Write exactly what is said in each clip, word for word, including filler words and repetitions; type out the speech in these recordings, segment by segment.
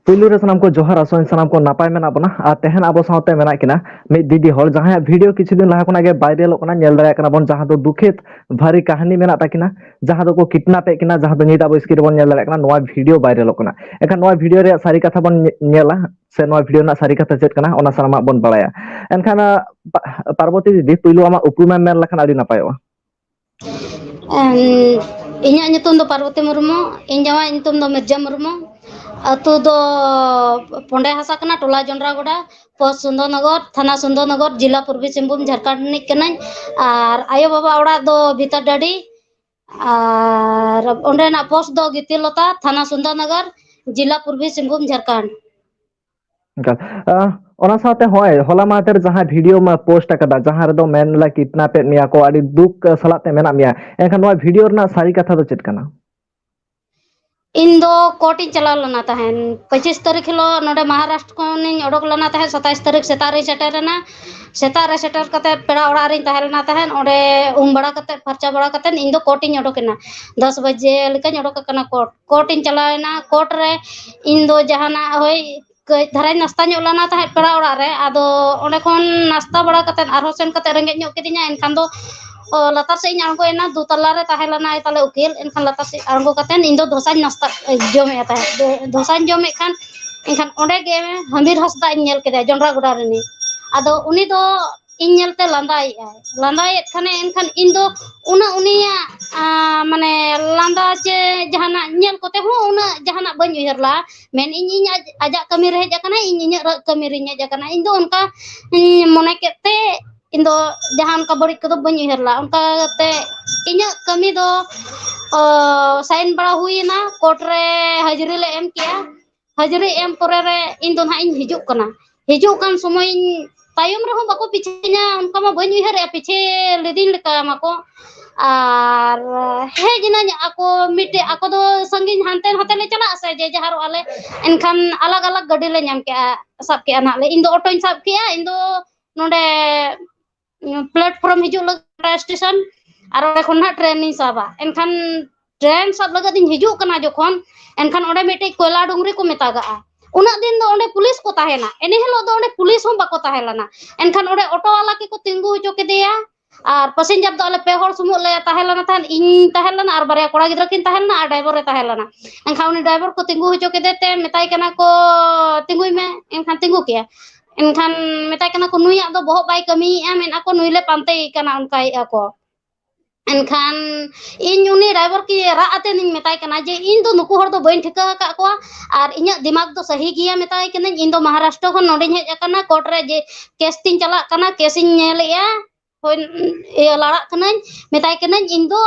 ᱯᱩᱭᱞᱩ ᱨᱮ ᱥᱟᱱᱟᱢ ᱠᱚ ᱡᱚᱦᱟᱨ, ᱟᱥᱚᱜ ᱟᱹᱧ ᱥᱟᱱᱟᱢ ᱠᱚ ᱱᱟᱯᱟᱭ ᱢᱮᱱᱟᱜ ᱵᱚᱱᱟ᱾ ᱟᱨ ᱛᱮᱦᱮᱧ ᱟᱵᱚ ᱥᱟᱶᱛᱮ ᱢᱮᱱᱟᱜ ᱠᱤᱱᱟ ᱢᱤᱫ ᱫᱤᱫᱤ ᱦᱚᱲ, ᱡᱟᱦᱟᱸᱭᱟᱜ ᱵᱷᱤᱰᱤᱭᱳ ᱠᱤᱪᱷᱩ ᱫᱤᱱ ᱞᱟᱦᱟ ᱠᱷᱚᱱᱟᱜ ᱜᱮ ᱵᱷᱟᱭᱨᱟᱞᱚᱜ ᱠᱟᱱᱟ, ᱧᱮᱞ ᱫᱟᱲᱮᱭᱟᱜ ᱠᱟᱱᱟ ᱵᱚᱱ, ᱡᱟᱦᱟᱸ ᱫᱚ ᱫᱩᱠᱷᱤᱛ ᱵᱷᱟᱨᱤ ᱠᱟᱹᱦᱱᱤ ᱢᱮᱱᱟᱜ ᱛᱟᱹᱠᱤᱱᱟ, ᱡᱟᱦᱟᱸ ᱫᱚᱠᱚ ᱠᱤᱰᱱᱟᱯ ᱮᱫ ᱠᱤᱱᱟ, ᱡᱟᱦᱟᱸ ᱫᱚ ᱱᱤᱛ ᱟᱵᱚ ᱥᱠᱨᱤᱱ ᱨᱮᱵᱚᱱ ᱧᱮᱞ ᱫᱟᱲᱮᱭᱟᱜ ᱠᱟᱱᱟ᱾ ᱱᱚᱣᱟ ᱵᱷᱤᱰᱤᱭᱳ ᱵᱷᱟᱭᱨᱟᱞᱚᱜ ᱠᱟᱱᱟ, ᱮᱱᱠᱷᱟᱱ ᱱᱚᱣᱟ ᱵᱷᱤᱰᱤᱭᱳ ᱨᱮᱭᱟᱜ ᱥᱟᱹᱨᱤ ᱠᱟᱛᱷᱟ ᱵᱚᱱ ᱧᱮ-, ᱧᱮᱞᱟ, ᱥᱮ ᱱᱚᱣᱟ ᱵᱷᱤᱰᱤᱭᱳ ᱨᱮᱱᱟᱜ ᱥᱟᱹᱨᱤ ᱠᱟᱛᱷᱟ ᱪᱮᱫ ᱠᱟᱱᱟ, ᱚᱱᱟ ᱥᱟᱱᱟᱢᱟᱜ ᱵᱚᱱ ᱵᱟᱲᱟᱭᱟ᱾ ᱮᱱᱠᱷᱟᱱ, ᱟᱸ, ᱯᱟ-, ᱯᱟᱨᱵᱚᱛᱤ ᱫᱤᱫᱤ, ᱯᱩᱭᱞᱩ ᱟᱢᱟᱜ ᱩᱯᱨᱩᱢᱮᱢ ᱢᱮᱱ ᱞᱮᱠᱷᱟᱱ ᱟᱹᱰᱤ ᱱᱟᱯᱟᱭᱚᱜᱼᱟ᱾ ᱮᱢ, ᱤᱧᱟᱹᱜ ᱧᱩᱛᱩᱢ ᱫᱚ ᱯᱟᱨᱵᱚᱛᱤ ᱢᱩᱨᱢᱩ, ᱤᱧ ᱡᱟᱶᱟᱭ ᱧᱩᱛᱩᱢ ᱫᱚ ᱢᱤᱨᱡᱟ ᱢᱩᱨᱢᱩ᱾ ᱟᱹᱛᱩ ᱫᱚ ᱯᱚᱸᱰᱮ ᱦᱟᱥᱟ ᱠᱟᱱᱟ, ᱴᱚᱞᱟ ᱡᱚᱱᱰᱨᱟ ᱜᱚᱰᱟ, ᱯᱳᱥᱴ ᱥᱩᱱᱫᱚᱨᱱᱚᱜᱚᱨ, ᱛᱷᱟᱱᱟ ᱥᱩᱱᱫᱚᱨᱱᱚᱜᱚᱨ, ᱡᱮᱞᱟ ᱯᱩᱨᱵᱤ ᱥᱤᱝᱵᱷᱩᱢ, ᱡᱷᱟᱨᱠᱷᱚᱸᱰ ᱨᱤᱱᱤᱡ ᱠᱟᱹᱱᱟᱹᱧ᱾ ᱟᱨ ᱟᱭᱳ ᱵᱟᱵᱟ ᱚᱲᱟᱜ ᱫᱚ ᱵᱷᱤᱛᱟᱨ ᱰᱟᱹᱰᱤ᱾ ᱟᱨ ᱚᱸᱰᱮᱱᱟᱜ ᱯᱳᱥᱴ ᱫᱚ ᱜᱤᱛᱤᱞᱚᱛᱟ, ᱛᱷᱟᱱᱟ ᱥᱩᱱᱫᱚᱨᱱᱚᱜᱚᱨ, ᱡᱮᱞᱟ ᱯᱩᱨᱵᱤ ᱥᱤᱝᱵᱷᱩᱢ, ᱡᱷᱟᱨᱠᱷᱚᱸᱰ᱾ ᱮᱱᱠᱷᱟᱱ, ᱟᱸ, ᱚᱱᱟ ᱥᱟᱶᱛᱮ ᱦᱚᱸᱜᱼᱚᱭ ᱦᱚᱞᱟ ᱢᱟᱦᱫᱮᱨ ᱡᱟᱦᱟᱸ ᱵᱷᱤᱰᱤᱭᱳᱢ ᱯᱳᱥᱴ ᱟᱠᱟᱫᱟ, ᱡᱟᱦᱟᱸ ᱨᱮᱫᱚ ᱢᱮᱱ ᱞᱮᱫᱟ ᱠᱤᱰᱱᱟᱯ ᱮᱫ ᱢᱮᱭᱟ ᱠᱚ, ᱟᱹᱰᱤ ᱫᱩᱠ ᱥᱟᱞᱟᱜ ᱛᱮ ᱢᱮᱱᱟᱜ ᱢᱮᱭᱟ, ᱮᱱᱠᱷᱟᱱ ᱱᱚᱣᱟ ᱵᱷᱤᱰᱤᱭᱳ ᱨᱮᱱᱟᱜ ᱥᱟᱹᱨᱤ ᱠᱟᱛᱷᱟ ᱫᱚ ᱪᱮᱫ ᱠᱟᱱᱟ? ᱤᱧ ᱫᱚ ᱠᱳᱨᱴ ᱤᱧ ᱪᱟᱞᱟᱣ ᱞᱮᱱᱟ ᱛᱟᱦᱮᱸᱱ, ᱯᱚᱸᱪᱤᱥ ᱛᱟᱹᱨᱤᱠᱷ ᱦᱤᱞᱳᱜ ᱱᱚᱰᱮ ᱢᱚᱦᱟᱨᱟᱥᱴᱨᱚ ᱠᱷᱚᱱᱤᱧ ᱚᱰᱚᱠ ᱞᱮᱱᱟ ᱛᱟᱦᱮᱸᱫ, ᱥᱟᱛᱟᱭᱤᱥ ᱛᱟᱹᱨᱤᱠᱷ ᱥᱮᱛᱟᱜ ᱨᱤᱧ ᱥᱮᱴᱮᱨ ᱮᱱᱟ᱾ ᱥᱮᱛᱟᱜ ᱨᱮ ᱥᱮᱴᱮᱨ ᱠᱟᱛᱮ ᱯᱮᱲᱟ ᱚᱲᱟᱜ ᱨᱤᱧ ᱛᱟᱦᱮᱸ ᱞᱮᱱᱟ ᱛᱟᱦᱮᱸᱫ, ᱚᱸᱰᱮ ᱩᱢ ᱵᱟᱲᱟ ᱠᱟᱛᱮ, ᱯᱷᱟᱨᱪᱟ ᱵᱟᱲᱟ ᱠᱟᱛᱮ ᱤᱧ ᱫᱚ ᱠᱳᱨᱴ ᱤᱧ ᱚᱰᱚᱠ ᱮᱱᱟ᱾ ᱫᱚᱥ ᱵᱟᱡᱮ ᱞᱮᱠᱟᱧ ᱚᱰᱚᱠ ᱟᱠᱟᱱᱟ ᱠᱳᱨᱴ᱾ ᱠᱳᱨᱴ ᱤᱧ ᱪᱟᱞᱟᱣ ᱮᱱᱟ, ᱠᱳᱨᱴ ᱨᱮ ᱤᱧ ᱫᱚ ᱡᱟᱦᱟᱱᱟᱜ ᱦᱳᱭ ᱠᱟᱹᱡ ᱫᱷᱟᱨᱟᱧ ᱱᱟᱥᱛᱟ ᱧᱚᱜ ᱞᱮᱱᱟ ᱛᱟᱦᱮᱸᱫ ᱯᱮᱲᱟ ᱚᱲᱟᱜ ᱨᱮ, ᱟᱫᱚ ᱚᱸᱰᱮ ᱠᱷᱚᱱ ᱱᱟᱥᱛᱟ ᱵᱟᱲᱟ ᱠᱟᱛᱮ ᱟᱨᱦᱚᱸ ᱥᱮᱱ ᱠᱟᱛᱮ ᱨᱮᱸᱜᱮᱡ ᱧᱚᱜ ᱠᱤᱫᱤᱧᱟ, ᱮᱱᱠᱷᱟᱱ ᱫᱚ ᱚ, ᱞᱟᱛᱟᱨ ᱥᱮᱫ ᱤᱧ ᱟᱬᱜᱚᱭᱮᱱᱟ, ᱫᱩ ᱛᱟᱞᱟ ᱨᱮ ᱛᱟᱦᱮᱸ ᱞᱮᱱᱟᱭ ᱛᱟᱞᱮ ᱩᱠᱤᱞ᱾ ᱮᱱᱠᱷᱟᱱ ᱞᱟᱛᱟᱨ ᱥᱮᱫ ᱟᱬᱜᱚ ᱠᱟᱛᱮ ᱤᱧ ᱫᱚ ᱫᱷᱚᱥᱟᱧ ᱱᱟᱥᱛᱟ, ᱡᱚᱢᱮᱫᱼᱟ ᱛᱟᱦᱮᱸᱫ᱾ ᱫᱷᱚᱥᱟᱧ ᱡᱚᱢᱮᱫ ᱠᱷᱟᱱ, ᱮᱱᱠᱷᱟᱱ ᱚᱸᱰᱮ ᱜᱮ ᱦᱟᱢᱵᱤᱨ ᱦᱟᱸᱥᱫᱟ ᱤᱧ ᱧᱮᱞ ᱠᱮᱫᱮᱭᱟ, ᱡᱚᱱᱰᱨᱟ ᱜᱚᱰᱟ ᱨᱤᱱᱤᱡ᱾ ᱟᱫᱚ ᱩᱱᱤ ᱫᱚ ᱤᱧ ᱧᱮᱞᱛᱮ ᱞᱟᱸᱫᱟᱭᱮᱫᱼᱟᱭ, ᱞᱟᱸᱫᱟᱭᱮᱫ ᱠᱷᱟᱱᱮ, ᱮᱱᱠᱷᱟᱱ ᱤᱧ ᱫᱚ ᱩᱱᱟᱹᱜ ᱩᱱᱤᱭᱟᱜ, ᱟ, ᱢᱟᱱᱮ ᱞᱟᱸᱫᱟ ᱪᱮ ᱡᱟᱦᱟᱱᱟᱜ ᱧᱮᱞ ᱠᱚᱛᱮ ᱦᱚᱸ ᱩᱱᱟᱹᱜ ᱡᱟᱦᱟᱱᱟᱜ ᱵᱟᱹᱧ ᱩᱭᱦᱟᱹᱨ ᱞᱟᱜᱼᱟ᱾ ᱢᱮᱱ ᱤᱧ, ᱤᱧ ᱟᱡ-, ᱟᱡᱟᱜ ᱠᱟᱹᱢᱤ ᱨᱮ ᱦᱮᱡ ᱟᱠᱟᱱᱟᱭ, ᱤᱧ ᱤᱧᱟᱹᱜ ᱨᱟᱹ-, ᱠᱟᱹᱢᱤ ᱨᱤᱧ ᱦᱮᱡ ᱟᱠᱟᱱᱟ᱾ ᱤᱧ ᱫᱚ ᱚᱱᱠᱟ ᱤᱧ ᱢᱚᱱᱮ ᱠᱮᱫ ᱛᱮ ᱤᱧ ᱫᱚ ᱡᱟᱦᱟᱸ ᱚᱱᱠᱟ ᱵᱟᱹᱲᱤᱡ ᱠᱚᱫᱚ ᱵᱟᱹᱧ ᱩᱭᱦᱟᱹᱨ ᱞᱟᱜᱼᱟ᱾ ᱚᱱᱠᱟ ᱠᱟᱛᱮ ᱤᱧᱟᱹᱜ ᱠᱟᱹᱢᱤ ᱫᱚ, ᱚ, ᱥᱟᱭᱤᱱ ᱵᱟᱲᱟ ᱦᱩᱭᱮᱱᱟ, ᱠᱳᱨᱴ ᱨᱮ ᱦᱟᱹᱡᱨᱤ ᱞᱮ ᱮᱢ ᱠᱮᱜᱼᱟ᱾ ᱦᱟᱹᱡᱨᱤ ᱮᱢ ᱯᱚᱨᱮ ᱨᱮ ᱤᱧ ᱫᱚ ᱱᱟᱦᱟᱜ ᱤᱧ ᱦᱤᱡᱩᱜ ᱠᱟᱱᱟ᱾ ᱦᱤᱡᱩᱜ ᱠᱟᱱ ᱥᱚᱢᱚᱭ ᱤᱧ ᱛᱟᱭᱚᱢ ᱨᱮᱦᱚᱸ ᱵᱟᱠᱚ ᱯᱤᱪᱷᱟᱹᱧᱟ, ᱚᱱᱠᱟ ᱢᱟ ᱵᱟᱹᱧ ᱩᱭᱦᱟᱹᱨᱮᱜᱼᱟ, ᱯᱤᱪᱷᱟᱹ ᱞᱤᱫᱤᱧ ᱞᱮᱠᱟ ᱢᱟᱠᱚ᱾ ᱟᱨ ᱦᱮᱡ ᱮᱱᱟᱹᱧ, ᱟᱠᱚ ᱢᱤᱫᱴᱮᱡ, ᱟᱠᱚ ᱫᱚ ᱥᱟᱺᱜᱤᱧ ᱦᱟᱱᱛᱮ ᱱᱟᱛᱮ ᱞᱮ ᱪᱟᱞᱟᱜᱼᱟ ᱥᱮ, ᱡᱮ ᱡᱟᱦᱟᱨᱚᱜ ᱟᱞᱮ, ᱮᱱᱠᱷᱟᱱ ᱟᱞᱟᱜᱽ ᱟᱞᱟᱜᱽ ᱜᱟᱹᱰᱤ ᱞᱮ ᱧᱟᱢ ᱠᱮᱜᱼᱟ, ᱥᱟᱵ ᱠᱮᱜᱼᱟ ᱱᱟᱦᱟᱜ ᱞᱮ᱾ ᱤᱧ ᱫᱚ ᱚᱴᱳᱧ ᱥᱟᱵ ᱠᱮᱜᱼᱟ, ᱤᱧ ᱫᱚ ᱱᱚᱰᱮ ᱯᱞᱮᱴᱯᱷᱨᱚᱢ ᱦᱤᱡᱩᱜ ᱞᱟᱹᱜᱤᱫ ᱥᱴᱮᱥᱚᱱ, ᱟᱨ ᱚᱸᱰᱮ ᱠᱷᱚᱱ ᱱᱟᱦᱟᱜ ᱴᱨᱮᱱ ᱤᱧ ᱥᱟᱵᱟ᱾ ᱮᱱᱠᱷᱟᱱ ᱴᱨᱮᱱ ᱥᱟᱵ ᱞᱟᱹᱜᱤᱫ ᱤᱧ ᱦᱤᱡᱩᱜ ᱠᱟᱱᱟ ᱡᱚᱠᱷᱚᱱ, ᱮᱱᱠᱷᱟᱱ ᱚᱸᱰᱮ ᱢᱤᱫᱴᱮᱡ ᱠᱚᱭᱞᱟ ᱰᱩᱝᱨᱤ ᱠᱚ ᱢᱮᱛᱟᱜᱟᱜᱼᱟ᱾ ᱩᱱᱟᱹᱜ ᱫᱤᱱ ᱫᱚ ᱚᱸᱰᱮ ᱯᱩᱞᱤᱥ ᱠᱚ ᱛᱟᱦᱮᱱᱟ, ᱮᱱᱮ ᱦᱤᱞᱳᱜ ᱫᱚ ᱚᱸᱰᱮ ᱯᱩᱞᱤᱥ ᱦᱚᱸ ᱵᱟᱠᱚ ᱛᱟᱦᱮᱸ ᱞᱮᱱᱟ᱾ ᱮᱱᱠᱷᱟᱱ ᱚᱸᱰᱮ ᱚᱴᱳ ᱣᱟᱞᱟ ᱜᱮᱠᱚ ᱛᱤᱸᱜᱩ ᱦᱚᱪᱚ ᱠᱮᱫᱮᱭᱟ, ᱟᱨ ᱯᱮᱥᱮᱧᱡᱟᱨ ᱫᱚ ᱟᱞᱮ ᱯᱮ ᱦᱚᱲ ᱥᱩᱢᱩᱝ ᱞᱮ ᱛᱟᱦᱮᱸ ᱞᱮᱱᱟ ᱛᱟᱦᱮᱸᱫ, ᱤᱧ ᱛᱟᱦᱮᱸ ᱞᱮᱱᱟ ᱟᱨ ᱵᱟᱨᱭᱟ ᱠᱚᱲᱟ ᱜᱤᱫᱽᱨᱟᱹ ᱠᱤᱱ ᱛᱟᱦᱮᱸ ᱞᱮᱱᱟ ᱟᱨ ᱰᱨᱟᱭᱵᱷᱟᱨ ᱮ ᱛᱟᱦᱮᱸ ᱞᱮᱱᱟ᱾ ᱮᱱᱠᱷᱟᱱ ᱩᱱᱤ ᱰᱨᱟᱭᱵᱷᱟᱨ ᱠᱚ ᱛᱤᱸᱜᱩ ᱦᱚᱪᱚ ᱠᱮᱫᱮ ᱛᱮ ᱢᱮᱛᱟᱭ ᱠᱟᱱᱟ ᱠᱚ, "ᱛᱤᱸᱜᱩᱭ ᱢᱮ", ᱮᱱᱠᱷᱟᱱ ᱛᱤᱸᱜᱩ ᱠᱮᱭᱟ᱾ ᱮᱱᱠᱷᱟᱱ ᱢᱮᱛᱟᱭ ᱠᱟᱱᱟ ᱠᱚ, "ᱱᱩᱭᱟᱜ ᱫᱚ ᱵᱚᱦᱚᱜ ᱵᱟᱭ ᱠᱟᱹᱢᱤᱭᱮᱫᱼᱟ", ᱢᱮᱱ ᱟᱠᱚ, "ᱱᱩᱭ ᱞᱮ ᱯᱟᱱᱛᱮᱭᱮ ᱠᱟᱱᱟ", ᱚᱱᱠᱟᱭᱮᱫᱼᱟ ᱠᱚ᱾ ᱮᱱᱠᱷᱟᱱ ᱤᱧ ᱩᱱᱤ ᱰᱨᱟᱭᱵᱷᱟᱨ ᱠᱤ ᱨᱟᱜ ᱟᱛᱮ ᱤᱧ ᱢᱮᱛᱟᱭ ᱠᱟᱱᱟ ᱡᱮ, "ᱤᱧ ᱫᱚ ᱱᱩᱠᱩ ᱦᱚᱲ ᱫᱚ ᱵᱟᱹᱧ ᱴᱷᱤᱠᱟᱹ ᱟᱠᱟᱫ ᱠᱚᱣᱟ, ᱟᱨ ᱤᱧᱟᱹᱜ ᱫᱤᱢᱟᱜᱽ ᱫᱚ ᱥᱟᱹᱦᱤ ᱜᱮᱭᱟ", ᱢᱮᱛᱟᱭ ᱠᱟᱹᱱᱟᱹᱧ, "ᱤᱧ ᱫᱚ ᱢᱚᱦᱟᱨᱟᱥᱴᱨᱚ ᱠᱷᱚᱱ ᱱᱚᱰᱮᱧ ᱦᱮᱡ ᱟᱠᱟᱱᱟ, ᱠᱳᱨᱴ ᱨᱮ ᱡᱮ ᱠᱮᱥ ᱛᱤᱧ ᱪᱟᱞᱟᱜ ᱠᱟᱱᱟ, ᱠᱮᱥ ᱤᱧ ᱧᱮᱞᱮᱜᱼᱟ, ᱦᱳᱭ, ᱤᱭᱟᱹ, ᱞᱟᱲᱟᱜ ᱠᱟᱹᱱᱟᱹᱧ", ᱢᱮᱛᱟᱭ ᱠᱟᱹᱱᱟᱹᱧ, "ᱤᱧ ᱫᱚ,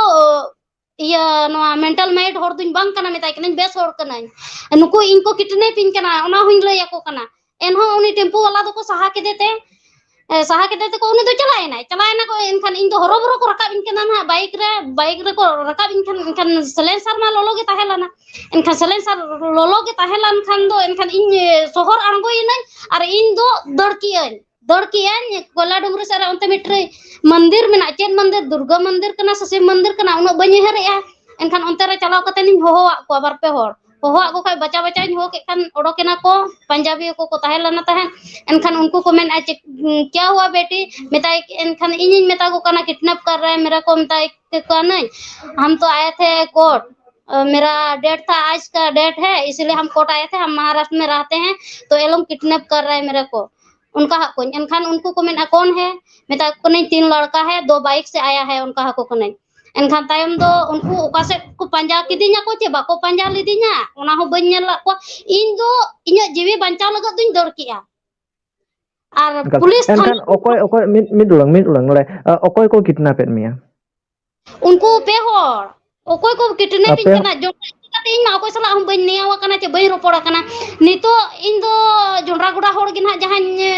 ᱤᱭᱟᱹ, ᱱᱚᱣᱟ ᱢᱮᱱᱴᱟᱞ ᱢᱟᱭᱤᱱᱰ ᱦᱚᱲ ᱫᱚᱧ ᱵᱟᱝ ᱠᱟᱱᱟ", ᱢᱮᱛᱟᱭ ᱠᱟᱹᱱᱟᱹᱧ, "ᱵᱮᱥ ᱦᱚᱲ ᱠᱟᱹᱱᱟᱹᱧ, ᱱᱩᱠᱩ ᱤᱧ ᱠᱚ ᱠᱤᱰᱱᱮᱯ ᱤᱧ ᱠᱟᱱᱟ", ᱚᱱᱟ ᱦᱚᱸᱧ ᱞᱟᱹᱭ ᱟᱠᱚ ᱠᱟᱱᱟ᱾ ᱮᱱᱦᱚᱸ ᱩᱱᱤ ᱴᱮᱢᱯᱩ ᱵᱟᱞᱟ ᱫᱚᱠᱚ ᱥᱟᱦᱟ ᱠᱮᱫᱮ ᱛᱮ, ᱮ, ᱥᱟᱦᱟ ᱠᱮᱫᱮ ᱛᱮᱠᱚ ᱩᱱᱤ ᱫᱚ ᱪᱟᱞᱟᱣ ᱮᱱᱟᱭ, ᱪᱟᱞᱟᱣ ᱮᱱᱟ ᱠᱚ᱾ ᱮᱱᱠᱷᱟᱱ ᱤᱧ ᱫᱚ ᱦᱚᱨᱚ ᱵᱚᱨᱚ ᱠᱚ ᱨᱟᱠᱟᱵ ᱤᱧ ᱠᱟᱱᱟ ᱱᱟᱦᱟᱜ ᱵᱟᱭᱤᱠ ᱨᱮ, ᱵᱟᱭᱤᱠ ᱨᱮᱠᱚ ᱨᱟᱠᱟᱵ ᱤᱧ ᱠᱷᱟᱱ, ᱮᱱᱠᱷᱟᱱ ᱥᱮᱞᱮᱱᱥᱟᱨ ᱢᱟ ᱞᱚᱞᱚ ᱜᱮ ᱛᱟᱦᱮᱸ ᱞᱮᱱᱟ᱾ ᱮᱱᱠᱷᱟᱱ ᱥᱮᱞᱮᱱᱥᱟᱨ ᱞᱚᱞᱚ ᱜᱮ ᱛᱟᱦᱮᱸ ᱞᱮᱱ ᱠᱷᱟᱱ ᱫᱚ ᱮᱱᱠᱷᱟᱱ ᱤᱧ, ᱮ, ᱥᱚᱦᱚᱨ ᱟᱬᱜᱚᱭᱮᱱᱟᱹᱧ ᱟᱨ ᱤᱧ ᱫᱚ ᱫᱟᱹᱲ ᱠᱮᱜᱼᱟᱹᱧ, ᱫᱟᱹᱲ ᱠᱮᱜᱼᱟᱹᱧ᱾ ᱠᱚᱭᱞᱟ ᱰᱩᱝᱨᱤ ᱥᱮᱫ ᱨᱮ ᱚᱱᱛᱮ ᱢᱤᱫᱴᱮᱡ ᱢᱚᱱᱫᱤᱨ ᱢᱮᱱᱟᱜᱼᱟ, ᱪᱮᱫ ᱢᱚᱱᱫᱤᱨ, ᱫᱩᱨᱜᱟ ᱢᱚᱱᱫᱤᱨ ᱠᱟᱱᱟ ᱥᱮ ᱥᱤᱵ ᱢᱚᱱᱫᱤᱨ ᱠᱟᱱᱟ, ᱩᱱᱟᱹᱜ ᱵᱟᱹᱧ ᱩᱭᱦᱟᱹᱨᱮᱜᱼᱟ᱾ ᱮᱱᱠᱷᱟᱱ ᱚᱱᱛᱮ ᱨᱮ ᱪᱟᱞᱟᱣ ᱠᱟᱛᱮ ᱤᱧ ᱦᱚᱦᱚᱣᱟᱫ ᱠᱚᱣᱟ ᱵᱟᱨ ᱯᱮ ᱦᱚᱲ᱾ ᱦᱚᱦᱚᱣᱟᱫ ᱠᱚ ᱠᱷᱟᱡ ᱵᱟᱪᱟ ᱵᱟᱪᱟᱧ ᱦᱚᱦᱚ ᱠᱮᱫ ᱠᱷᱟᱱ ᱚᱰᱚᱠ ᱮᱱᱟ ᱠᱚ, ᱯᱟᱧᱡᱟᱵᱤ ᱠᱚ ᱠᱚ ᱛᱟᱦᱮᱸ ᱞᱮᱱᱟ ᱛᱟᱦᱮᱸᱫ᱾ ᱮᱱᱠᱷᱟᱱ ᱩᱱᱠᱩ ᱠᱚ ᱢᱮᱱᱟ, "ᱪᱮᱫ, ᱠᱭᱟ ᱦᱩᱣᱟ ᱵᱮᱴᱤ?" ᱢᱮᱛᱟᱭ, ᱮᱱᱠᱷᱟᱱ ᱤᱧᱤᱧ ᱢᱮᱛᱟ ᱠᱚ ᱠᱟᱱᱟ, "ᱠᱤᱰᱱᱮᱯ ᱠᱟᱨ ᱨᱮ ᱦᱟᱭ ᱢᱮᱨᱮ ᱠᱚ", ᱢᱮᱛᱟᱭ ᱠᱟᱹᱱᱟᱹᱧ, "ᱦᱟᱢ ᱛᱚ ᱟᱭᱮ ᱛᱷᱮ ᱠᱳᱨᱴ, ᱢᱮᱨᱟ ᱰᱮᱴ ᱛᱷᱟ, ᱟᱡ ᱠᱟ ᱰᱮᱴ ᱦᱮ, ᱤᱥᱤᱞᱤᱭᱮ ᱦᱟᱢ ᱠᱳᱨᱴ ᱟᱭᱮ ᱛᱷᱮ, ᱦᱟᱢ ᱢᱟᱦᱟᱨᱟᱥᱴᱨ ᱢᱮ ᱨᱟᱦᱛᱮ ᱦᱮ, ᱛᱚ ᱮ ᱞᱳᱜ ᱠᱤᱰᱱᱮᱯ ᱠᱟᱨ ᱨᱟᱦᱮ ᱢᱮᱨᱮ ᱠᱳ", ᱚᱱᱠᱟ ᱦᱟᱜ ᱠᱚᱧ᱾ ᱮᱱᱠᱷᱟᱱ ᱩᱱᱠᱩ ᱠᱚ ᱢᱮᱱᱟ, "ᱠᱳᱱ ᱦᱮ?" ᱢᱮᱛᱟ ᱠᱚ ᱠᱟᱹᱱᱟᱹᱧ, "ᱛᱤᱱ ᱞᱟᱲᱠᱟ ᱦᱮ, ᱫᱳ ᱵᱟᱭᱤᱠ ᱥᱮ ᱟᱭᱟ ᱦᱮ", ᱚᱱᱠᱟ ᱦᱟᱠᱚ ᱠᱟᱹᱱᱟᱹᱧ᱾ ᱮᱱᱠᱷᱟᱱ ᱛᱟᱭᱚᱢ ᱫᱚ ᱩᱱᱠᱩ ᱚᱠᱟ ᱥᱮᱫ ᱠᱚ ᱯᱟᱸᱡᱟ ᱠᱤᱫᱤᱧᱟ ᱠᱚ ᱪᱮ ᱵᱟᱠᱚ ᱯᱟᱸᱡᱟ ᱞᱤᱫᱤᱧᱟ, ᱚᱱᱟ ᱦᱚᱸ ᱵᱟᱹᱧ ᱧᱮᱞ ᱞᱟᱫ ᱠᱚᱣᱟ᱾ ᱤᱧ ᱫᱚ ᱤᱧᱟᱹᱜ ᱡᱤᱣᱤ ᱵᱟᱧᱪᱟᱣ ᱞᱟᱹᱜᱤᱫ ᱫᱩᱧ ᱫᱟᱹᱲ ᱠᱮᱜᱼᱟ᱾ ᱟᱨ ᱮᱱᱠᱷᱟᱱ, ᱯᱩᱞᱤᱥ ᱛᱷᱟᱱᱟ ᱮᱱᱠᱷᱟᱱ ᱚᱠᱚᱭ, ᱚᱠᱚᱭ, ᱢᱤᱫ, ᱢᱤᱫ ᱰᱚᱸᱰᱮ, ᱢᱤᱫ ᱰᱚᱸᱰᱮ ᱱᱚᱰᱮ, ᱟ, ᱚᱠᱚᱭ ᱠᱚ ᱠᱤᱰᱱᱟᱯᱮᱫ ᱢᱮᱭᱟ? ᱩᱱᱠᱩ ᱯᱮ ᱦᱚᱲ᱾ ᱚᱠᱚᱭ ᱠᱚ ᱠᱤᱰᱱᱮᱯᱤᱧ ᱟᱯᱮ ᱠᱟᱱᱟ, ᱡᱚᱢ ᱠᱟᱛᱮ ᱤᱧ ᱢᱟ ᱚᱠᱚᱭ ᱥᱟᱞᱟᱜ ᱦᱚᱸ ᱵᱟᱹᱧ ᱱᱮᱭᱟᱣ ᱟᱠᱟᱱᱟ ᱪᱮ ᱵᱟᱹᱧ ᱨᱚᱯᱚᱲ ᱟᱠᱟᱱᱟ᱾ ᱱᱤᱛᱚᱜ ᱤᱧ ᱫᱚ ᱡᱚᱱᱰᱨᱟ ᱜᱚᱰᱟ ᱦᱚᱲ ᱜᱮ ᱱᱟᱦᱟᱜ ᱡᱟᱦᱟᱸᱧ, ᱮ,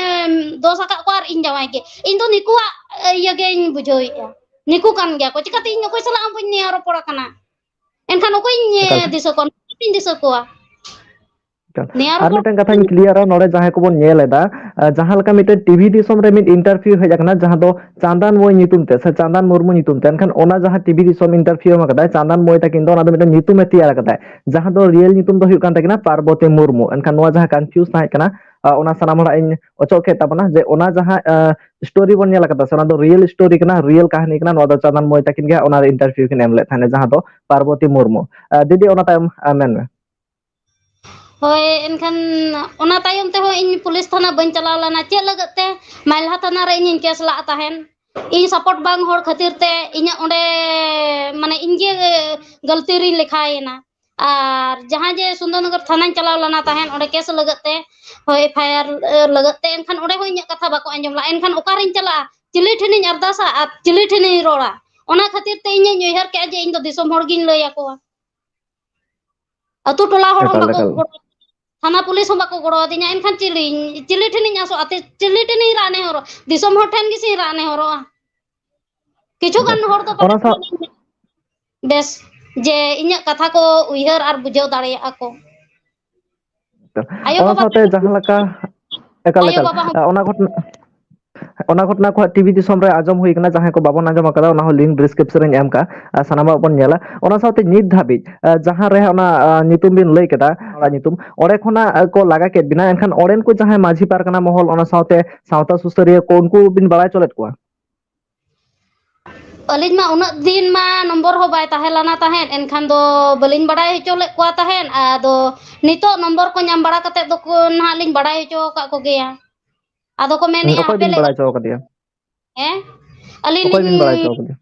ᱫᱚᱥ ᱟᱠᱟᱫ ᱠᱚᱣᱟ ᱟᱨ ᱤᱧ ᱡᱟᱶᱟᱭ ᱜᱮ᱾ ᱤᱧ ᱫᱚ ᱱᱤᱠᱩᱣᱟᱜ, ᱮ, ᱤᱭᱟᱹ ᱜᱮᱧ ᱵᱩᱡᱷᱟᱹᱣᱮᱫᱼᱟ᱾ ᱱᱤᱠᱩ ᱠᱟᱱ ᱜᱮᱭᱟ ᱠᱚ᱾ ᱪᱤᱠᱟᱹᱛᱮ ᱤᱧ ᱚᱠᱚᱭ ᱥᱟᱞᱟᱜ ᱦᱚᱸ ᱵᱟᱹᱧ ᱱᱮᱭᱟᱣ ᱨᱚᱯᱚᱲ ᱟᱠᱟᱱᱟ? ᱮᱱᱠᱷᱟᱱ ᱚᱠᱚᱭᱤᱧ, ᱮ, ᱮᱠᱟᱞ᱾ ᱫᱤᱥᱟᱹ ᱠᱚᱣᱟ? ᱚᱠᱚᱭᱤᱧ ᱫᱤᱥᱟᱹ ᱠᱚᱣᱟ? ᱱᱤᱭᱟᱹ ᱟᱨ ᱨᱮᱫᱚ ᱢᱤᱫᱴᱟᱝ ᱠᱟᱛᱷᱟᱧ ᱠᱞᱤᱭᱟᱨᱟ ᱱᱚᱰᱮ, ᱡᱟᱦᱟᱸᱭ ᱠᱚᱵᱚᱱ ᱧᱮᱞ ᱮᱫᱟ, ᱟᱸ, ᱡᱟᱦᱟᱸ ᱞᱮᱠᱟ ᱢᱤᱫᱴᱮᱱ ᱴᱤᱵᱷᱤ ᱫᱤᱥᱚᱢ ᱨᱮ ᱢᱤᱫ ᱤᱱᱴᱟᱨᱵᱷᱤᱭᱩ ᱦᱮᱡ ᱟᱠᱟᱱᱟ, ᱡᱟᱦᱟᱸ ᱫᱚ ᱪᱟᱸᱫᱟᱱ ᱢᱚᱭ ᱧᱩᱛᱩᱢ ᱛᱮ ᱥᱮ ᱪᱟᱸᱫᱟᱱ ᱢᱩᱨᱢᱩ ᱧᱩᱛᱩᱢ ᱛᱮ, ᱮᱱᱠᱷᱟᱱ ᱚᱱᱟ ᱡᱟᱦᱟᱸ ᱴᱤᱵᱷᱤ ᱫᱤᱥᱚᱢ ᱤᱱᱴᱟᱨᱵᱷᱤᱭᱩ ᱮᱢ ᱟᱠᱟᱫᱟᱭ, ᱪᱟᱸᱫᱟᱱ ᱢᱚᱭ ᱛᱟᱹᱠᱤᱱ ᱫᱚ ᱚᱱᱟ ᱫᱚ ᱢᱤᱫᱴᱮᱱ ᱧᱩᱛᱩᱢ ᱮ ᱛᱮᱭᱟᱨ ᱟᱠᱟᱫᱟᱭ, ᱡᱟᱦᱟᱸ ᱫᱚ ᱨᱤᱭᱮᱞ ᱧᱩᱛᱩᱢ ᱫᱚ ᱦᱩᱭᱩᱜ ᱠᱟᱱ ᱛᱟᱹᱠᱤᱱᱟ ᱯᱟᱨᱵᱚᱛᱤ ᱢᱩᱨᱢᱩ᱾ ᱮᱱᱠᱷᱟᱱ ᱱᱚᱣᱟ ᱡᱟᱦᱟᱸ ᱠᱚᱱᱯᱷᱤᱭᱩᱡᱽ ᱛᱟᱦᱮᱸ ᱠᱟᱱᱟ, ᱟᱸ, ᱚᱱᱟ ᱥᱟᱱᱟᱢ ᱦᱚᱲᱟᱜ ᱤᱧ ᱚᱪᱚᱜ ᱠᱮᱫ ᱛᱟᱵᱚᱱᱟ, ᱡᱮ ᱚᱱᱟ ᱡᱟᱦᱟᱸ, ᱟᱸ, ᱥᱴᱳᱨᱤ ᱵᱚᱱ ᱧᱮᱞ ᱟᱠᱟᱫᱟ ᱥᱮ, ᱚᱱᱟ ᱫᱚ ᱨᱤᱭᱮᱞ ᱥᱴᱳᱨᱤ ᱠᱟᱱᱟ, ᱨᱤᱭᱮᱞ ᱠᱟᱹᱦᱱᱤ ᱠᱟᱱᱟ, ᱱᱚᱣᱟ ᱫᱚ ᱪᱟᱸᱫᱟᱱ ᱢᱚᱭ ᱛᱟᱹᱠᱤᱱ ᱜᱮ ᱚᱱᱟ ᱨᱮ ᱤᱱᱴᱟᱨᱵᱷᱤᱭᱩ ᱠᱤᱱ ᱮᱢ ᱞᱮᱫ ᱛᱟᱦᱮᱸᱱᱟ, ᱡᱟᱦᱟᱸ ᱫᱚ ᱯᱟᱨᱵᱚᱛᱤ ᱢᱩᱨᱢᱩ᱾ ᱟᱸ, ᱫᱤᱫᱤ, ᱚᱱᱟ ᱛᱟᱭᱚᱢ, ᱟᱸ, ᱢᱮᱱ ᱢᱮ᱾ ᱦᱳᱭ, ᱮᱱᱠᱷᱟᱱ ᱚᱱᱟ ᱛᱟᱭᱚᱢ ᱛᱮᱦᱚᱸ ᱤᱧ ᱯᱩᱞᱤᱥ ᱛᱷᱟᱱᱟ ᱵᱟᱹᱧ ᱪᱟᱞᱟᱣ ᱞᱮᱱᱟ᱾ ᱪᱮᱫ ᱞᱟᱹᱜᱤᱫ ᱛᱮ? ᱢᱟᱭᱞᱦᱟ ᱛᱷᱟᱱᱟ ᱨᱮ ᱤᱧᱤᱧ ᱠᱮᱥ ᱞᱟᱜ ᱛᱟᱦᱮᱱ᱾ ᱤᱧ ᱥᱟᱯᱳᱨᱴ ᱵᱟᱝ ᱦᱚᱲ ᱠᱷᱟᱹᱛᱤᱨ ᱛᱮ ᱤᱧᱟᱹᱜ ᱚᱸᱰᱮ, ᱢᱟᱱᱮ, ᱤᱧ ᱜᱮ ᱜᱟᱹᱞᱛᱤ ᱨᱤᱧ ᱞᱮᱠᱷᱟᱭᱮᱱᱟ᱾ ᱟᱨ ᱡᱟᱦᱟᱸ ᱡᱮ ᱥᱩᱱᱫᱚᱨᱱᱚᱜᱚᱨ ᱛᱷᱟᱱᱟᱧ ᱪᱟᱞᱟᱣ ᱞᱮᱱᱟ ᱛᱟᱦᱮᱸᱱ, ᱚᱸᱰᱮ ᱠᱮᱥ ᱞᱟᱹᱜᱤᱫ ᱛᱮ, ᱦᱳᱭ, ᱮᱯᱷ ᱟᱭ ᱟᱨ ᱞᱟᱹᱜᱤᱫ ᱛᱮ, ᱮᱱᱠᱷᱟᱱ ᱚᱸᱰᱮ ᱦᱚᱸ ᱤᱧᱟᱹᱜ ᱠᱟᱛᱷᱟ ᱵᱟᱠᱚ ᱟᱸᱡᱚᱢ ᱞᱟᱜᱼᱟ᱾ ᱮᱱᱠᱷᱟᱱ ᱚᱠᱟᱨᱤᱧ ᱪᱟᱞᱟᱜᱼᱟ? ᱪᱤᱞᱤ ᱴᱷᱮᱱᱤᱧ ᱟᱨᱫᱟᱥᱟ ᱟᱨ ᱪᱤᱞᱤ ᱴᱷᱮᱱᱤᱧ ᱨᱚᱲᱟ? ᱚᱱᱟ ᱠᱷᱟᱹᱛᱤᱨ ᱛᱮ ᱤᱧᱤᱧ ᱩᱭᱦᱟᱹᱨ ᱠᱮᱜᱼᱟ ᱡᱮ ᱤᱧ ᱫᱚ ᱫᱤᱥᱚᱢ ᱦᱚᱲ ᱜᱤᱧ ᱞᱟᱹᱭ ᱟᱠᱚᱣᱟ᱾ ᱟᱹᱛᱩ ᱴᱚᱞᱟ ᱦᱚᱲ ᱦᱚᱸ ᱮᱠᱟᱞ, ᱵᱟᱠᱚ ᱮᱠᱟᱞ᱾ ᱜᱚᱲᱚ, ᱛᱷᱟᱱᱟ ᱯᱩᱞᱤᱥ ᱦᱚᱸ ᱵᱟᱠᱚ ᱜᱚᱲᱚ ᱟᱹᱫᱤᱧᱟ, ᱮᱱᱠᱷᱟᱱ ᱪᱤᱞᱤᱧ, ᱪᱤᱞᱤ ᱴᱷᱮᱱᱤᱧ ᱟᱥᱚᱜᱼᱟ? ᱛᱤ-, ᱪᱤᱞᱤ ᱴᱷᱮᱱᱤᱧ ᱨᱟᱜ ᱱᱮᱦᱚᱨᱚᱜᱼᱟ? ᱫᱤᱥᱚᱢ ᱦᱚᱲ ᱴᱷᱮᱱ ᱜᱮᱥᱮᱧ ᱨᱟᱜ ᱱᱮᱦᱚᱨᱚᱜᱼᱟ᱾ ᱠᱤᱪᱷᱩ ᱜᱟᱱ ᱮᱠᱟᱞ᱾ ᱦᱚᱲ ᱫᱚ ᱚᱱᱟ ᱯᱟᱞᱮ ᱥᱟᱶ ᱢᱮᱱᱟᱧ, ᱵᱮᱥ, ᱡᱮ ᱤᱧᱟᱹᱜ ᱠᱟᱛᱷᱟ ᱠᱚ ᱩᱭᱦᱟᱹᱨ ᱟᱨ ᱵᱩᱡᱷᱟᱹᱣ ᱫᱟᱲᱮᱭᱟᱜᱼᱟ ᱠᱚ᱾ ᱮᱠᱟᱞ᱾ ᱟᱭᱳ ᱚᱱᱟ ᱵᱟᱵᱟ ᱥᱟᱶᱛᱮ ᱢᱮᱱᱟᱜ ᱡᱟᱦᱟᱸ ᱠᱤᱱᱟ, ᱞᱮᱠᱟ, ᱮᱠᱟᱞ, ᱟᱭᱳ ᱮᱠᱟᱞ᱾ ᱵᱟᱵᱟ ᱦᱚᱸ ᱟ, ᱚᱱᱟ ᱜᱷᱚᱴᱱᱟ, ᱚᱱᱟ ᱜᱷᱚᱴᱱᱟ ᱠᱚ ᱦᱟᱸᱜ ᱴᱤᱵᱷᱤ ᱫᱤᱥᱚᱢ ᱨᱮ ᱟᱸᱡᱚᱢ ᱦᱩᱭ ᱠᱟᱱᱟ, ᱡᱟᱦᱟᱸᱭ ᱠᱚ ᱵᱟᱵᱚᱱ ᱟᱸᱡᱚᱢ ᱟᱠᱟᱫᱟ, ᱚᱱᱟ ᱦᱚᱸ ᱞᱤᱝᱠ ᱰᱤᱥᱠᱨᱤᱯᱥᱚᱱ ᱨᱮᱧ ᱮᱢ ᱠᱟᱜᱼᱟ, ᱟᱨ ᱥᱟᱱᱟᱢᱟᱜ ᱵᱚᱱ ᱧᱮᱞᱟ᱾ ᱚᱱᱟ ᱥᱟᱶᱛᱮ ᱱᱤᱛ ᱫᱷᱟᱹᱵᱤᱡ, ᱟ, ᱡᱟᱦᱟᱸ ᱨᱮ ᱚᱱᱟ, ᱟ, ᱧᱩᱛᱩᱢ ᱵᱤᱱ ᱞᱟᱹᱭ ᱠᱮᱫᱟ, ᱚᱱᱟ ᱧᱩᱛᱩᱢ, ᱚᱸᱰᱮ ᱠᱷᱚᱱᱟᱜ, ᱟ, ᱠᱚ ᱞᱟᱜᱟ ᱠᱮᱫ ᱵᱤᱱᱟ, ᱮᱱᱠᱷᱟᱱ ᱚᱸᱰᱮᱱ ᱠᱚ ᱡᱟᱦᱟᱸᱭ ᱢᱟᱹᱡᱷᱤ ᱯᱟᱨᱜᱟᱱᱟ ᱢᱚᱦᱚᱞ, ᱚᱱᱟ ᱥᱟᱶᱛᱮ ᱥᱟᱶᱛᱟ ᱥᱩᱥᱟᱹᱨᱤᱭᱟᱹ ᱠᱚ, ᱩᱱᱠᱩ ᱵᱤᱱ ᱵᱟᱲᱟᱭ ᱦᱚᱪᱚ ᱞᱮᱫ ᱠᱚᱣᱟ? ᱟᱹᱞᱤᱧ ᱢᱟ ᱩᱱᱟᱹᱜ ᱫᱤᱱ ᱢᱟ ᱱᱚᱢᱵᱚᱨ ᱦᱚᱸ ᱵᱟᱭ ᱛᱟᱦᱮᱸ ᱞᱮᱱᱟ ᱛᱟᱦᱮᱸᱫ, ᱮᱱᱠᱷᱟᱱ ᱫᱚ ᱵᱟᱹᱞᱤᱧ ᱵᱟᱲᱟᱭ ᱦᱚᱪᱚ ᱞᱮᱫ ᱠᱚᱣᱟ ᱛᱟᱦᱮᱸᱫ᱾ ᱟᱫᱚ ᱱᱤᱛᱚᱜ ᱱᱚᱢᱵᱚᱨ ᱠᱚ ᱧᱟᱢ ᱵᱟᱲᱟ ᱠᱟᱛᱮᱫ ᱫᱚᱠᱚ ᱱᱟᱦᱟᱜ ᱞᱤᱧ ᱵᱟᱲᱟᱭ ᱦᱚᱪᱚ ᱟᱠᱟᱫ ᱠᱚᱜᱮᱭᱟ᱾ ᱟᱫᱚ ᱠᱚ ᱢᱮᱱᱮᱫᱼᱟ, ᱚᱠᱚᱭ ᱦᱟᱯᱮ ᱵᱤᱱ ᱞᱮᱜᱟ᱾ ᱵᱟᱲᱟᱭ ᱦᱚᱪᱚ ᱟᱠᱟᱫᱮᱭᱟ? ᱦᱮᱸ? ᱟᱹᱞᱤᱧ ᱚᱠᱚᱭ ᱵᱤᱱ ᱞᱤᱧ, ᱵᱟᱲᱟᱭ ᱦᱚᱪᱚ ᱟᱠᱟᱫᱮᱭᱟ?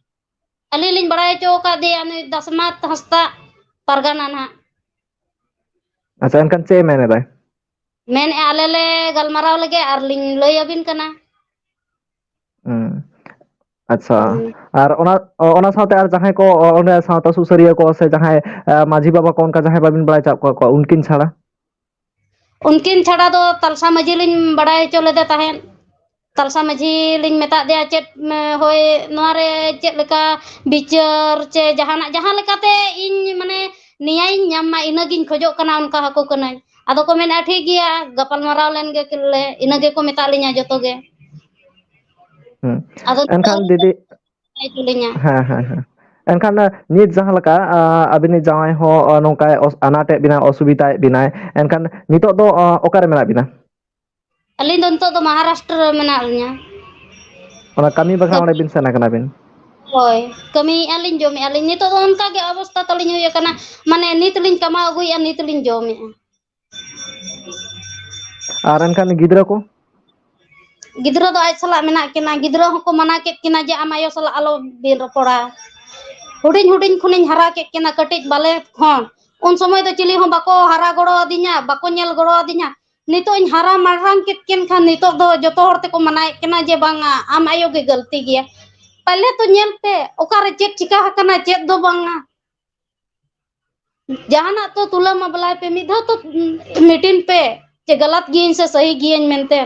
ᱟᱹᱞᱤᱧ ᱞᱤᱧ ᱵᱟᱲᱟᱭ ᱦᱚᱪᱚ ᱟᱠᱟᱫᱮᱭᱟ ᱱᱩᱭ ᱫᱟᱥᱱᱟᱛᱷ ᱦᱟᱸᱥᱫᱟ, ᱯᱟᱨᱜᱟᱱᱟ ᱱᱟᱦᱟᱜ᱾ ᱟᱪᱪᱷᱟ, ᱮᱱᱠᱷᱟᱱ ᱪᱮᱫ ᱮ ᱢᱮᱱ ᱮᱫᱟᱭ? ᱢᱮᱱᱮᱫᱼᱟ, ᱟᱞᱮ ᱞᱮ ᱜᱟᱞᱢᱟᱨᱟᱣ ᱞᱮᱜᱮ ᱟᱨ ᱞᱤᱧ ᱞᱟᱹᱭ ᱟᱹᱵᱤᱱ ᱠᱟᱱᱟ᱾ ᱦᱩᱸ᱾ ᱟᱪᱪᱷᱟ᱾ ᱦᱩᱸ᱾ ᱟᱨ ᱚᱱᱟ, ᱚᱱᱟ ᱥᱟᱶᱛᱮ ᱟᱨ ᱡᱟᱦᱟᱸᱭ ᱠᱚ ᱚᱸᱰᱮ ᱥᱟᱶᱛᱟ ᱥᱩᱥᱟᱹᱨᱤᱭᱟᱹ ᱠᱚ ᱥᱮ ᱡᱟᱦᱟᱸᱭ, ᱮ, ᱢᱟᱹᱡᱷᱤ ᱵᱟᱵᱟ ᱠᱚ ᱚᱱᱠᱟ ᱡᱟᱦᱟᱸᱭ ᱵᱟᱹᱵᱤᱱ ᱵᱟᱲᱟᱭ ᱦᱚᱪᱚ ᱠᱚᱣᱟ, ᱩᱱᱠᱤᱱ ᱪᱷᱟᱲᱟ? ᱩᱱᱠᱤᱱ ᱪᱷᱟᱲᱟ ᱫᱚ ᱛᱟᱞᱥᱟ ᱢᱟᱹᱡᱷᱤ ᱞᱤᱧ ᱵᱟᱲᱟᱭ ᱦᱚᱪᱚ ᱞᱮᱫᱮ ᱛᱟᱦᱮᱸᱫ᱾ ᱛᱟᱞᱥᱟ ᱢᱟᱹᱡᱷᱤ ᱞᱤᱧ ᱢᱮᱛᱟᱫ ᱫᱮᱭᱟ, ᱪᱮᱫ, ᱮ, ᱦᱳᱭ, ᱱᱚᱣᱟ ᱨᱮ ᱪᱮᱫ ᱞᱮᱠᱟ ᱵᱤᱪᱟᱹᱨ ᱪᱮ ᱡᱟᱦᱟᱱᱟᱜ, ᱡᱟᱦᱟᱸ ᱞᱮᱠᱟᱛᱮ ᱤᱧ, ᱢᱟᱱᱮ, ᱱᱮᱭᱟᱭᱤᱧ ᱧᱟᱢ ᱢᱟ, ᱤᱱᱟᱹᱜᱤᱧ ᱠᱷᱚᱡᱚᱜ ᱠᱟᱱᱟ, ᱚᱱᱠᱟ ᱦᱟᱹᱠᱩ ᱠᱟᱹᱱᱟᱹᱧ᱾ ᱟᱫᱚ ᱠᱚ ᱢᱮᱱᱟ, "ᱴᱷᱤᱠ ᱜᱮᱭᱟ, ᱜᱟᱯᱟᱞ ᱢᱟᱨᱟᱣ ᱞᱮᱱ ᱜᱮ ᱞᱮ", ᱤᱱᱟᱹ ᱜᱮᱠᱚ ᱢᱮᱛᱟᱜ ᱞᱤᱧᱟ ᱡᱚᱛᱚ ᱜᱮ᱾ ᱦᱩᱸ᱾ ᱟᱫᱚ ᱮᱱᱠᱷᱟᱱ ᱫᱤᱫᱤ, ᱦᱮᱸ, ᱦᱮᱸ, ᱦᱮᱸ᱾ ᱮᱱᱠᱷᱟᱱ, ᱱᱤᱛ ᱡᱟᱦᱟᱸ ᱞᱮᱠᱟ, ᱟ, ᱟᱹᱵᱤᱱᱤᱡ ᱡᱟᱶᱟᱭ ᱦᱚᱸ, ᱟ, ᱱᱚᱝᱠᱟᱭ ᱚᱥ-, ᱟᱱᱟᱴᱮᱫ ᱵᱤᱱᱟ, ᱚᱥᱩᱵᱤᱫᱷᱟᱭᱮᱫ ᱵᱤᱱᱟᱭ, ᱮᱱᱠᱷᱟᱱ ᱱᱤᱛᱚᱜ ᱫᱚ, ᱟ, ᱚᱠᱟᱨᱮ ᱢᱮᱱᱟᱜ ᱵᱤᱱᱟ? ᱟᱹᱞᱤᱧ ᱫᱚ ᱱᱤᱛᱚᱜ ᱫᱚ ᱢᱚᱦᱟᱨᱟᱥᱴᱨᱚ ᱨᱮ ᱢᱮᱱᱟᱜ ᱞᱤᱧᱟ᱾ ᱚᱱᱟ ᱠᱟᱹᱢᱤ ᱵᱟᱠᱷᱨᱟ ᱚᱸᱰᱮ ᱵᱤᱱ ᱥᱮᱱ ᱟᱠᱟᱱᱟ ᱵᱤᱱ? ᱦᱳᱭ, ᱠᱟᱹᱢᱤᱭᱮᱫᱼᱟ ᱞᱤᱧ, ᱡᱚᱢᱮᱫᱼᱟ ᱞᱤᱧ᱾ ᱱᱤᱛᱚᱜ ᱫᱚ ᱚᱱᱠᱟ ᱜᱮ ᱚᱵᱚᱥᱛᱟ ᱛᱟᱹᱞᱤᱧ ᱦᱩᱭ ᱟᱠᱟᱱᱟ, ᱢᱟᱱᱮ ᱱᱤᱛ ᱞᱤᱧ ᱠᱟᱢᱟᱣ ᱟᱹᱜᱩᱭᱮᱫᱼᱟ, ᱱᱤᱛ ᱞᱤᱧ ᱡᱚᱢᱮᱫᱼᱟ᱾ ᱟᱨ ᱮᱱᱠᱷᱟᱱ ᱜᱤᱫᱽᱨᱟᱹ ᱠᱚ? ᱜᱤᱫᱽᱨᱟᱹ ᱫᱚ ᱟᱡ ᱥᱟᱞᱟᱜ ᱢᱮᱱᱟᱜ ᱠᱤᱱᱟ᱾ ᱜᱤᱫᱽᱨᱟᱹ ᱦᱚᱸᱠᱚ ᱢᱟᱱᱟ ᱠᱮᱫ ᱠᱤᱱᱟ ᱡᱮ, "ᱟᱢ ᱟᱭᱳ ᱥᱟᱞᱟᱜ ᱟᱞᱚ ᱵᱤᱱ ᱨᱚᱯᱚᱲᱟ᱾" ᱦᱩᱰᱤᱧ ᱦᱩᱰᱤᱧ ᱠᱷᱚᱱᱤᱧ ᱦᱟᱨᱟ ᱠᱮᱫ ᱠᱤᱱᱟ, ᱠᱟᱹᱴᱤᱡ ᱵᱟᱞᱮ ᱠᱷᱚᱱ᱾ ᱩᱱ ᱥᱚᱢᱚᱭ ᱫᱚ ᱪᱤᱞᱤ ᱦᱚᱸ ᱵᱟᱠᱚ ᱦᱟᱨᱟ ᱜᱚᱲᱚ ᱟᱹᱫᱤᱧᱟ, ᱵᱟᱠᱚ ᱧᱮᱞ ᱜᱚᱲᱚ ᱟᱹᱫᱤᱧᱟ᱾ ᱱᱤᱛᱚᱜ ᱤᱧ ᱦᱟᱨᱟ ᱢᱟᱨᱟᱝ ᱠᱮᱫ ᱠᱤᱱ ᱠᱷᱟᱱ, ᱱᱤᱛᱚᱜ ᱫᱚ ᱡᱚᱛᱚ ᱦᱚᱲ ᱛᱮᱠᱚ ᱢᱟᱱᱟᱭᱮᱫ ᱠᱤᱱᱟ ᱡᱮ, "ᱵᱟᱝᱟ, ᱟᱢ ᱟᱭᱳ ᱜᱮ ᱜᱟᱹᱞᱛᱤ ᱜᱮᱭᱟ᱾" ᱯᱟᱦᱞᱮ ᱛᱚ ᱧᱮᱞ ᱯᱮ, ᱚᱠᱟᱨᱮ ᱪᱮᱫ ᱪᱤᱠᱟ ᱟᱠᱟᱱᱟ, ᱪᱮᱫ ᱫᱚ ᱵᱟᱝᱟ᱾ ᱡᱟᱦᱟᱱᱟᱜ ᱛᱚ ᱛᱩᱞᱟᱹ ᱢᱟ ᱵᱟᱞᱟᱭ ᱯᱮ, ᱢᱤᱫ ᱫᱷᱟᱣ ᱛᱚ ᱢᱤᱴᱤᱱ ᱯᱮ ᱡᱮ ᱜᱟᱞᱟᱛ ᱜᱤᱭᱟᱹᱧ ᱥᱮ ᱥᱟᱹᱦᱤ ᱜᱤᱭᱟᱹᱧ ᱢᱮᱱᱛᱮ᱾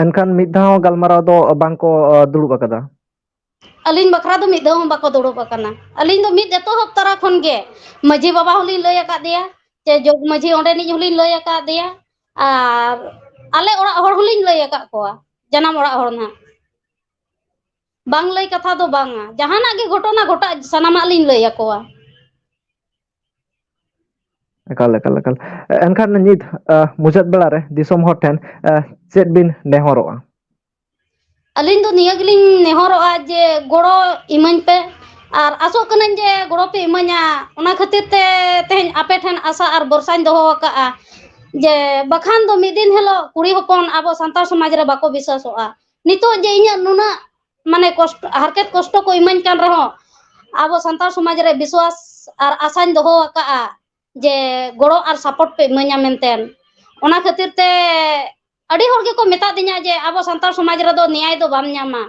ᱮᱱᱠᱷᱟᱱ ᱢᱤᱫ ᱫᱷᱟᱣ ᱦᱚᱸ ᱜᱟᱞᱢᱟᱨᱟᱣ ᱫᱚ ᱵᱟᱝᱠᱚ, ᱟ, ᱫᱩᱲᱩᱵ ᱟᱠᱟᱫᱟ? ᱟᱹᱞᱤᱧ ᱵᱟᱠᱷᱨᱟ ᱫᱚ ᱢᱤᱫ ᱫᱷᱟᱣ ᱦᱚᱸ ᱵᱟᱠᱚ ᱫᱩᱲᱩᱵ ᱟᱠᱟᱱᱟ᱾ ᱟᱹᱞᱤᱧ ᱫᱚ ᱢᱤᱫ ᱮᱛᱚᱦᱚᱵ ᱛᱚᱨᱟ ᱠᱷᱚᱱ ᱜᱮ ᱢᱟᱹᱡᱷᱤ ᱵᱟᱵᱟ ᱦᱚᱸᱞᱤᱧ ᱞᱟᱹᱭ ᱟᱠᱟᱫ ᱫᱮᱭᱟ, ᱪᱮ ᱡᱚᱜᱽ ᱢᱟᱹᱡᱷᱤ ᱚᱸᱰᱮᱱᱤᱡ ᱦᱚᱸᱞᱤᱧ ᱞᱟᱹᱭ ᱟᱠᱟᱫ ᱫᱮᱭᱟ, ᱟᱨ ᱟᱞᱮ ᱚᱲᱟᱜ ᱦᱚᱲ ᱦᱚᱸᱞᱤᱧ ᱞᱟᱹᱭ ᱟᱠᱟᱫ ᱠᱚᱣᱟ, ᱡᱟᱱᱟᱢ ᱚᱲᱟᱜ ᱦᱚᱲ ᱱᱟᱦᱟᱜ᱾ ᱵᱟᱝ ᱞᱟᱹᱭ ᱠᱟᱛᱷᱟ ᱫᱚ ᱵᱟᱝᱟ, ᱡᱟᱦᱟᱱᱟᱜ ᱜᱮ ᱜᱷᱚᱴᱚᱱᱟ ᱜᱷᱚᱴᱟᱜ ᱥᱟᱱᱟᱢᱟᱜ ᱞᱤᱧ ᱞᱟᱹᱭ ᱟᱠᱚᱣᱟ᱾ ᱮᱠᱟᱞ, ᱮᱠᱟᱞ, ᱮᱠᱟᱞ᱾ ᱮᱱᱠᱷᱟᱱ ᱱᱤᱛ, ᱟ, ᱢᱩᱪᱟᱹᱫ ᱵᱮᱲᱟ ᱨᱮ ᱫᱤᱥᱚᱢ ᱦᱚᱲ ᱴᱷᱮᱱ, ᱟ, ᱪᱮᱫ ᱵᱤᱱ ᱱᱮᱦᱚᱨᱚᱜᱼᱟ? ᱟᱹᱞᱤᱧ ᱫᱚ ᱱᱤᱭᱟᱹ ᱜᱮᱞᱤᱧ ᱱᱮᱦᱚᱨᱚᱜᱼᱟ ᱡᱮ ᱜᱚᱲᱚ ᱤᱢᱟᱹᱧ ᱯᱮ, ᱟᱨ ᱟᱥᱚᱜ ᱠᱟᱹᱱᱟᱹᱧ ᱡᱮ ᱜᱚᱲᱚ ᱯᱮ ᱤᱢᱟᱹᱧᱟ᱾ ᱚᱱᱟ ᱠᱷᱟᱹᱛᱤᱨ ᱛᱮ ᱛᱮᱦᱮᱧ ᱟᱯᱮ ᱴᱷᱮᱱ ᱟᱥᱟ ᱟᱨ ᱵᱷᱚᱨᱥᱟᱧ ᱫᱚᱦᱚ ᱟᱠᱟᱫᱼᱟ ᱡᱮ ᱵᱟᱠᱷᱟᱱ ᱫᱚ ᱢᱤᱫ ᱫᱤᱱ ᱦᱤᱞᱳᱜ ᱠᱩᱲᱤ ᱦᱚᱯᱚᱱ ᱟᱵᱚ ᱥᱟᱱᱛᱟᱲ ᱥᱚᱢᱟᱡᱽ ᱨᱮ ᱵᱟᱠᱚ ᱵᱤᱥᱣᱟᱥᱚᱜᱼᱟ᱾ ᱱᱤᱛᱚᱜ ᱡᱮ ᱤᱧᱟᱹᱜ ᱱᱩᱱᱟᱹᱜ ᱢᱟᱱᱮ ᱠᱚᱥᱴᱚ, ᱦᱟᱨᱠᱮᱛ ᱠᱚᱥᱴᱚ ᱠᱚ ᱤᱢᱟᱹᱧ ᱠᱟᱱ ᱨᱮᱦᱚᱸ, ᱟᱵᱚ ᱥᱟᱱᱛᱟᱲ ᱥᱚᱢᱟᱡᱽ ᱨᱮ ᱵᱤᱥᱣᱟᱥ ᱟᱨ ᱟᱥᱟᱧ ᱫᱚᱦᱚ ᱟᱠᱟᱫᱼᱟ ᱡᱮ ᱜᱚᱲᱚ ᱟᱨ support ᱯᱮ ᱤᱢᱟᱹᱧᱟ ᱢᱮᱱᱛᱮ᱾ ᱚᱱᱟ ᱠᱷᱟᱹᱛᱤᱨ ᱛᱮ ᱟᱹᱰᱤ ᱦᱚᱲ ᱜᱮᱠᱚ ᱢᱮᱛᱟ ᱫᱤᱧᱟ ᱡᱮ, "ᱟᱵᱚ ᱥᱟᱱᱛᱟᱲ ᱥᱚᱢᱟᱡᱽ ᱨᱮᱫᱚ ᱱᱮᱭᱟᱭ ᱫᱚ ᱵᱟᱢ ᱧᱟᱢᱟ,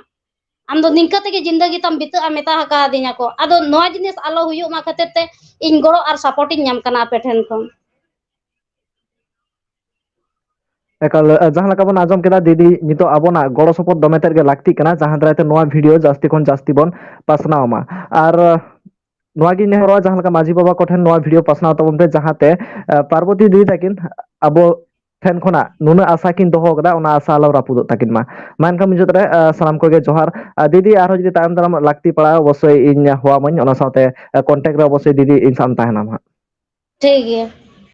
ᱟᱢ ᱫᱚ ᱱᱤᱝᱠᱟᱹ ᱛᱮᱜᱮ ᱡᱤᱱᱫᱟᱹᱜᱤ ᱛᱟᱢ ᱵᱤᱛᱟᱹᱜᱼᱟ", ᱢᱮᱛᱟ ᱟᱠᱟᱫᱤᱧᱟ ᱠᱚ᱾ ᱟᱫᱚ ᱱᱚᱣᱟ ᱡᱤᱱᱤᱥ ᱟᱞᱚ ᱦᱩᱭᱩᱜ ᱢᱟ ᱠᱷᱟᱹᱛᱤᱨ ᱛᱮ ᱤᱧ ᱜᱚᱲᱚ ᱟᱨ support ᱤᱧ ᱧᱟᱢ ᱠᱟᱱᱟ ᱟᱯᱮ ᱴᱷᱮᱱ ᱠᱷᱚᱱ᱾ ᱮᱠᱟᱞ, ᱡᱟᱦᱟᱸ ᱞᱮᱠᱟ ᱵᱚᱱ ᱟᱸᱡᱚᱢ ᱠᱮᱫᱟ ᱫᱤᱫᱤ, ᱱᱤᱛᱚᱜ ᱟᱵᱚᱱᱟᱜ ᱜᱚᱲᱚ ᱥᱚᱯᱚᱦᱚᱫ ᱫᱚᱢᱮ ᱛᱮᱫ ᱜᱮ ᱞᱟᱹᱠᱛᱤᱜ ᱠᱟᱱᱟ, ᱡᱟᱦᱟᱸ ᱫᱟᱨᱟᱭ ᱛᱮ ᱱᱚᱣᱟ video ᱡᱟᱹᱥᱛᱤ ᱠᱷᱚᱱ ᱡᱟᱹᱥᱛᱤ ᱵᱚᱱ ᱯᱟᱥᱱᱟᱣ ᱢᱟ᱾ ᱟᱨ ᱱᱚᱣᱟ ᱜᱤᱧ ᱱᱮᱦᱚᱨᱚᱜᱼᱟ, ᱡᱟᱦᱟᱸ ᱞᱮᱠᱟ ᱢᱟᱹᱡᱷᱤ ᱵᱟᱵᱟ ᱠᱚᱴᱷᱮᱱ ᱱᱚᱣᱟ ᱵᱷᱤᱰᱤᱭᱳ ᱯᱟᱥᱱᱟᱣ ᱛᱟᱵᱚᱱ ᱯᱮ, ᱡᱟᱦᱟᱸᱛᱮ ᱟᱸ, ᱯᱟᱨᱵᱚᱛᱤ ᱫᱤᱫᱤ ᱛᱟᱹᱠᱤᱱ ᱟᱵᱚ ᱴᱷᱮᱱ ᱠᱷᱚᱱᱟᱜ ᱱᱩᱱᱟᱹᱜ ᱟᱥᱟ ᱠᱤᱱ ᱫᱚᱦᱚ ᱟᱠᱟᱫᱟ, ᱚᱱᱟ ᱟᱥᱟ ᱟᱞᱚ ᱨᱟᱹᱯᱩᱫᱚᱜ ᱛᱟᱹᱠᱤᱱ ᱢᱟ᱾ ᱢᱟ ᱮᱱᱠᱷᱟᱱ ᱢᱩᱪᱟᱹᱫ ᱨᱮ ᱟᱸ, ᱥᱟᱱᱟᱢ ᱠᱚᱜᱮ ᱡᱚᱦᱟᱨ᱾ ᱟᱸ, ᱫᱤᱫᱤ, ᱟᱨᱦᱚᱸ ᱡᱩᱫᱤ ᱛᱟᱭᱚᱢ ᱫᱟᱨᱟᱢ ᱞᱟᱹᱠᱛᱤ ᱯᱟᱲᱟᱜᱼᱟ, ᱚᱵᱚᱥᱥᱳᱭ ᱤᱧ ᱦᱚᱦᱚ ᱟᱢᱟᱹᱧ, ᱚᱱᱟ ᱥᱟᱶᱛᱮ ᱟᱸ, ᱠᱚᱱᱴᱮᱠᱴ ᱨᱮ ᱚᱵᱚᱥᱥᱳᱭ ᱫᱤᱫᱤ ᱤᱧ ᱥᱟᱶ ᱮᱢ ᱛᱟᱦᱮᱱᱟ ᱦᱟᱸᱜ᱾ ᱴᱷᱤᱠ ᱜᱮᱭᱟ᱾